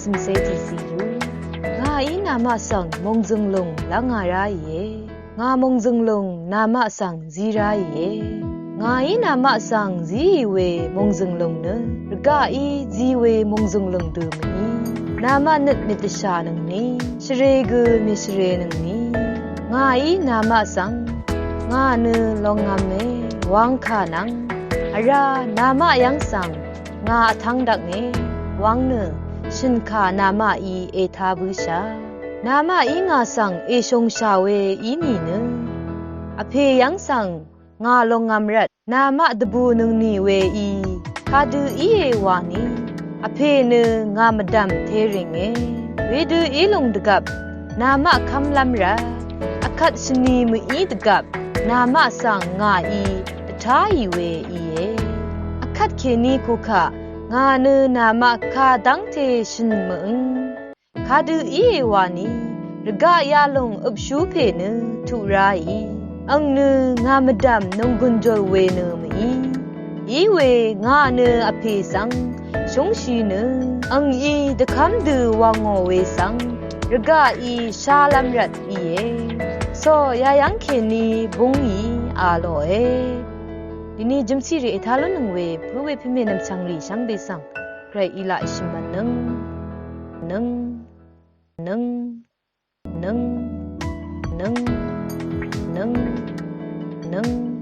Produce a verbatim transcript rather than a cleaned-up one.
Tø̀msé tìsì rø. Ngàí namaq svng mòngzø̀ng lùng lv́ngā ráìe. Ngà mòngzø̀ng lùng namaq svng zí ráìe. Ngàí namaq svng zíì we mòngzø̀ng lùng nø rvgaqí zi we mòngzø̀ng lùng dø mèí. Namaq nøt mèdvshànøngni, shvrē gø mèshvrenøngni. Ngàí namaq svng, ngà nø longngv̄me wangkà nvng, vrá namaq yv́ng svng ngà vtv́ng dvknge wvng nø shø̀nkà namaqí ètá bǿshà. Namaqí ngà svng èshòngshà we í nìnø, vpè yv́ng svng ngà longngv̄m rvt namaq dvbùnøngni weí kadø íe wani, vpè nø ngà mvdv̀m tèrìnge. Wedø í lùng dvgvp namaq kv́mlv́m rvt, vkvt shvni mø̀í dvgvp namaq svng ngàí dvtáì we íe. Vkvt kèní kukaq ngà nø namaq kadv́ngte shø̀n mø̀ǿng. Kadø íe wani, rvgaq yalòng øpshú pè nø tuq ráì. Àng nø ngà mvdv̀m nònggùn jòl we nø mø̀í. Íwe ngà nø vpè svng shúngshì nø, àngí dvkv́m dø wvngò we svng rvgaqí shálv́m rvt íe. So yayv́ng kèní búngì a lòe. Dini jø̀msì rì ètá lúnnøng we pǿ we pvmè nv̀mchv̀ngrì shvngbe svng Gvray í laq shvmv̀nnøng, nøng, nøng, nøng, nøng, nøng, nøng.